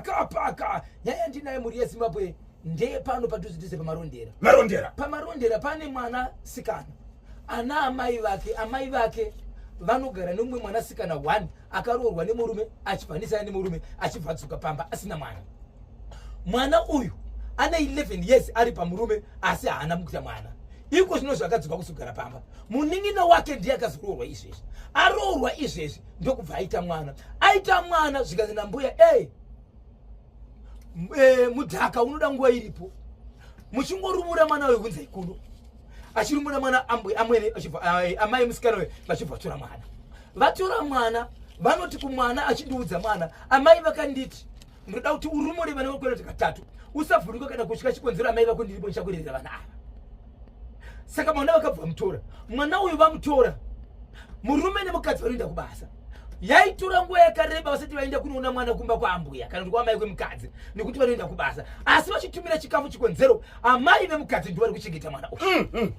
Paka paka. Nyaya yandinayo, mhuri yeZimbabwe, ndeyepano padhuze dhuze paMarondera. Marondera. PaMarondera pane mwana sikana ana amai vake. Amai vake vanogara nemumwe mwanasikana one akaroorwa nemurume, achibva anesana nemurume, achibva adzoka pamba asina mwana. Mwana uyu ane 11 years ari pamurume, asi haana kuita mwana. Iko zvino zvakadzoka kuzogara pamba, munin'ina wake ndiye akazoroorwa izvezvi. Aroorwa izvezvi ndokubva aita mwana. Aita mwana, zvikanzi nambuya, "Ei, mudhaka unoda nguva iripo. Muchingorumura mwana uyu, kunzai kuno." Achirumura mwana, ambwe amwene achibva, amai musikana uyu vachibva vatora mwana. Vatora mwana, vanoti kumwana, achindiudza mwana, "Amai vakanditi ndoda kuti urumure vana vakwera katatu, usavhunduka kana kusvika chikonzero. Amai vako ndiripo, ndichakurerera vana ava." Saka mwana vakabva vamutora. Mwana uyu vamutora, murume nemukadzi vanoenda kubasa. Yaitora nguva yakareba vasati vaenda kunoona mwana kumba kwaambuya kana kuti kwamai kwemukadzi, nekuti vanoenda kubasa asi vachitumira chikafu. Chikonzero, amai vemukadzi ndivo vari kuchengeta mwana uyu.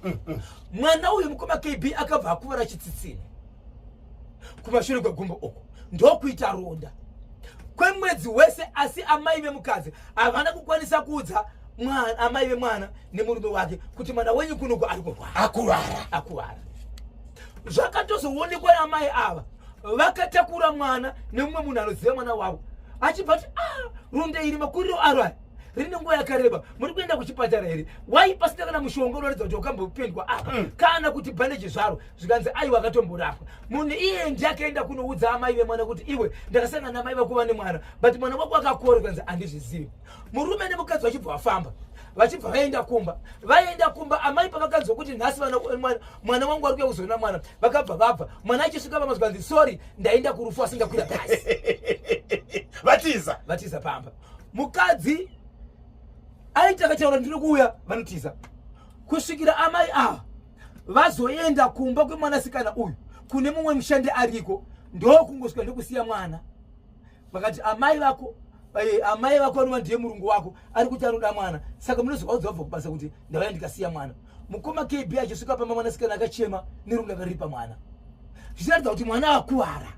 Mwana uyu, mukoma KB, akabva akuvara chitsitsino kumashure kwegumbo uku, ndokuita ronda kwemwedzi wese. Asi amai vemukadzi havana kukwanisa kuudza mwana, amai vemwana nemurume wake, kuti mwana wenyu kunoku ari kurwara. Akuvara. Akuvara. Zvakatozoonekwa namai ava vakatakura mwana nemumwe munhu anoziva mwana wavo, achibva ti, "Ah, ronda iri makuriro aro aya rine nguva yakareba. Muri kuenda kuchipatara here? Wai pasina kana mushonga unoratidza kuti wakambopendwa apa kana kuti bhandeji zvaro?" Zvikanzi, "Aiwa, akatomborapwa." Munhu iye ndiye akaenda kunoudza amai vemwana kuti, "Iwe, ndakasangana namai vako vane mwana, but mwana wako akakora." Kanzi, "Handizvizivi." Murume nemukadzi vachibva vafamba, vachibva vaenda kumba. Vaenda kumba, amai pavakanzwa kuti nhasi mwana wangu ari kuya kuzoona mwana, vakabva vabva. Mwana achisvika pamba, zvikanzi, "Sorry, ndaenda kurufu asingakwira bhasi." Vatiza. Vatiza pamba. Mukadzi aiti akataura, "Ndiri kuuya," vanotiza, kusvikira amai ava vazoenda kumba kwemwanasikana uyu kune mumwe mushandi ariko, ndokungosvika ndokusiya mwana. Vakati, "Amai vako, amai vako anova ndiye murungu wako, ari kuti anoda mwana, saka munozovaudza vabva kubasa kuti ndavaya ndikasiya mwana." Mukoma KB, achisvika pamba, mwanasikana akachema neronda riri pamwana, zvichiratidza kuti mwana akuvara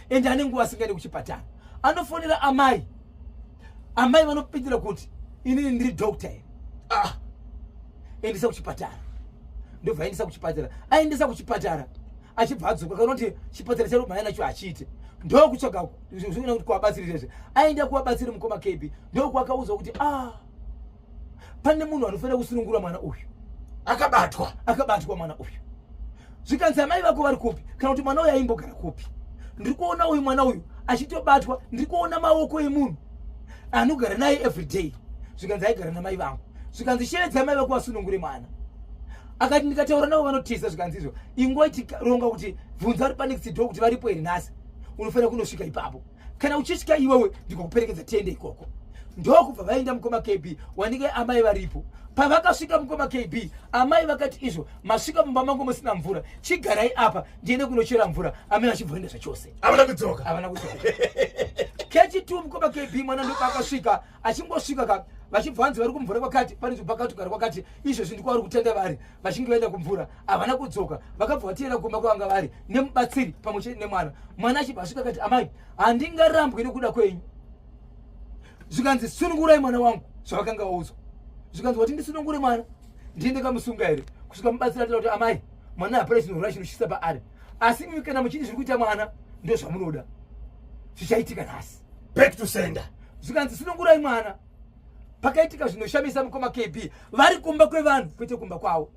ende ane nguva asingaende kuchipatara. Anofonera amai. Amai vanopindira kuti, "Inini ndiri doctor here? Ah. Endesa kuchipatara." Ndobva aendesa kuchipatara. Aendesa kuchipatara, achibva adzoka, kana kuti chipatara charomhanya nacho hachiite, ndokutsvaga zvinoona kuti kuvabatsiri zvezve. Aenda kuvabatsiri, mukoma KB, ndokwakaudzwa kuti, "Ah, pane munhu anofanira kusunungura mwana uyu." Akabatwa. Akabatwa mwana uyu. Zvikanzi, "Amai vako vari kupi? Kana kuti mwana uyu aimbogara kupi? Ndiri kuona uyu mwana uyu achitobatwa, ndiri kuona maoko emunhu anogara naye everyday." Zvikanzi, "Aigara namai vangu." Zvikanzi, "Shevedza mai vako vasunungure mwana." Akati, "Ndikataura navo vanotiza." Zvikanzi, "Izvo ingoti ronga kuti bvunza vari panext door kuti varipo here nhasi. Unofanira kunosvika ipapo. Kana uchisvika iwewe, ndikokuperekedza, tiende ikoko." Ndokubva vaenda, mukoma KB, wanike amai varipo. Pavakasvika, mukoma KB, amai vakati, "Izvo masvika mumba mangu musina mvura, chigarai apa ndiende kunochera mvura." Amai vachibva zvachose. Havana kudzoka. Havana kudzoka. Kechi2, mukoma KB, mwana ndopaakasvika. Achingosvika ka, vachibva vanzi vari kumvura kwakati, pane pakati kugara kwakati. Izvezvi ndikwavari kutenda vari. Vachinge vaenda kumvura, havana kudzoka. Vakabva vatienda kumba kwavanga vari nemubatsiri pamwe chete nemwana. Mwana achibva asvika akati, "Amai, handingarambwi nekuda kwenyu." Zvikanzi, "Sunungurai mwana wangu." Zvavakanga vaudzwa. Zvikanzi, "Wati ndisunungure mwana, ndiende kamusunga here?" Kusvika mubatsiri atira kuti, "Amai, mwana hapana chinorwara chinotyisa paari, asi imi kana muchiti zviri kuita mwana ndo zvamunoda, zvichaitika nhasi." Back to sender. Zvikanzi, "Sunungurai mwana." Pakaitika zvinoshamisa, mukoma KB. Vari kumba kwevanhu, kwete kumba kwavo.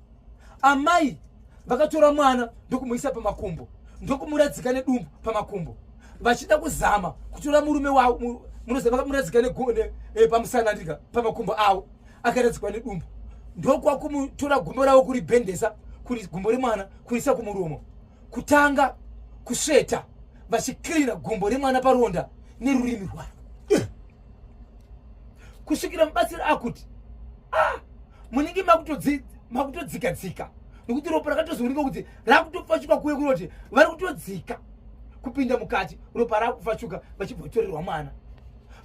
Amai vakatora mwana ndokumuisa pamakumbo, ndokumuradzika nedumbu pamakumbo, vachida kuzama kutora murume wavo. Munoziva, vakamuradzika pamusana ndika pamakumbo avo, akaradzikwa nedumbu, ndokwakumutora gumbo ravo kuribhendesa kuri gumbo remwana, kuisa kumuromo, kutanga kusveta, vachikirira gumbo remwana paronda nerurimi rwaro, kusvikira mubatsiri akuti, "Ah, munenge makutodzika dzika," nekuti ropa rakatozooneka kuti rakutopfachuka kuye, kunoti vari kutodzika kupinda mukati, ropa rakupfachuka. Vachibva vatorerwa mwana.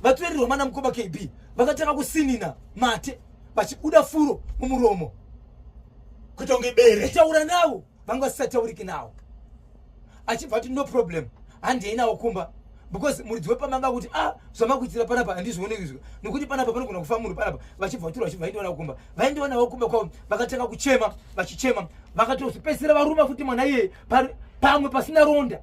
Vatorerwa mwana, mukoma KB, vakatanga kusinina mate, vachibuda furo mumuromo. Kutonge bere. Kutaura navo vanga vasisatauriki navo. Achibva ati, "No problem, handei nawo kumba." Because muridzi wepamanga kuti ah, zvamakuitira panapa handizvione izvi, nokuti panapa panogona kufa munhu panapa. Vachibva vatora, vachibva vaendiwa navo kumba, vaendiwa navo kumba kwavo, vakatanga kuchema, vachichema, vakatozopedzisira varuma futi mwana iyeye pamwe pasina ronda.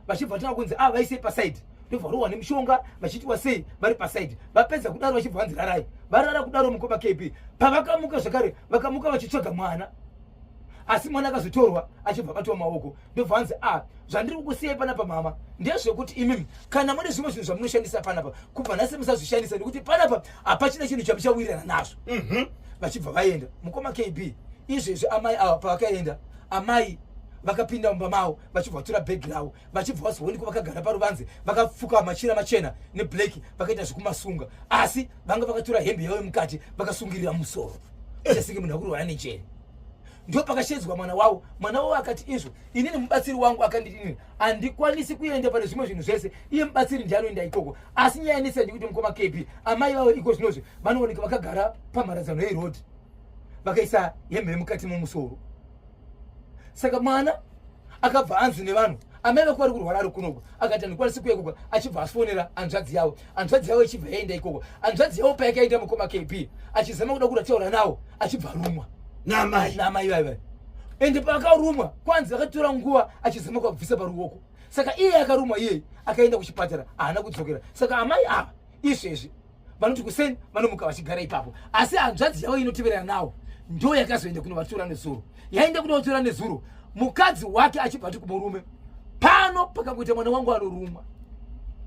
Vachibva vatanga kunzi ah, vaisei pasaidi, ndobva varohwa nemishonga, vachiitiwa sei vari pasaidi. Vapedza kudaro, vachibva vanzi rarai. Varara kudaro, mukoma KB, pavakamuka zvakare, vakamuka vachitsvaga mwana, asi mwana akazotorwa, achibva abatwa maoko, ndobva vanzi a ah, zvandiri kukusiyai panapa mama ndezvekuti imimi kana mune zvimwe zvinhu zvamunoshandisa panapa, kubva nhasi musazvishandisa, nekuti panapa hapachina chinhu chamuchawirirana nazvo. Vachibva vaenda, mukoma KB. Izvezvi amai ava pavakaenda, amai vakapinda mumba mavo, vachibva vatora bhegi ravo, vachibva vazoonekwa vakagara paruvanze, vakafuka machira machena neblack, vakaita zvekumasunga, asi vanga vakatora hembe yavo yemukati vakasungirira musoro, senge munhu akurwara nenjere. Ndo pakashedzwa mwana wavo. Mwana wavo akati, izvo inini mubatsiri wangu akanditi inini handikwanisi kuenda pane zvimwe zvinhu zvese, iye mubatsiri ndiye anoenda ikoko. Asi nyaya yanetsa ndikuti, mukoma KB, amai vavo iko zvinozvi vanooneka vakagara pamharadzano yeroad, vakaisa hembe yemukati mumusoro. Saka mwana akabva anzi nevanhu, amai vako vari kurwara, ari kunoko. Akati handikwanisi kuya ikoko, achibva afonera hanzvadzi yavo. Hanzvadzi yavo ichibva yaenda ikoko. Hanzvadzi yavo payakaenda, mukoma KB, achizama kuda kurataura nawo, achibva rumwa namai. Namai vaivai. Ende paakarumwa, kwanzi vakatora nguva achizama kuvabvisa paruoko. Saka iye akarumwa, iyeye akaenda kuchipatara, haana kudzokera. Saka amai ava izvezvi vanoti kuseni vanomuka vachigara ipapo, asi hanzvadzi yavo inoteverana nawo ndo yakazoenda kunovatora nezuro. Yaenda kunovatora nezuro, mukadzi wake achibva ati kumurume, pano pakangoita mwana wangu anorumwa.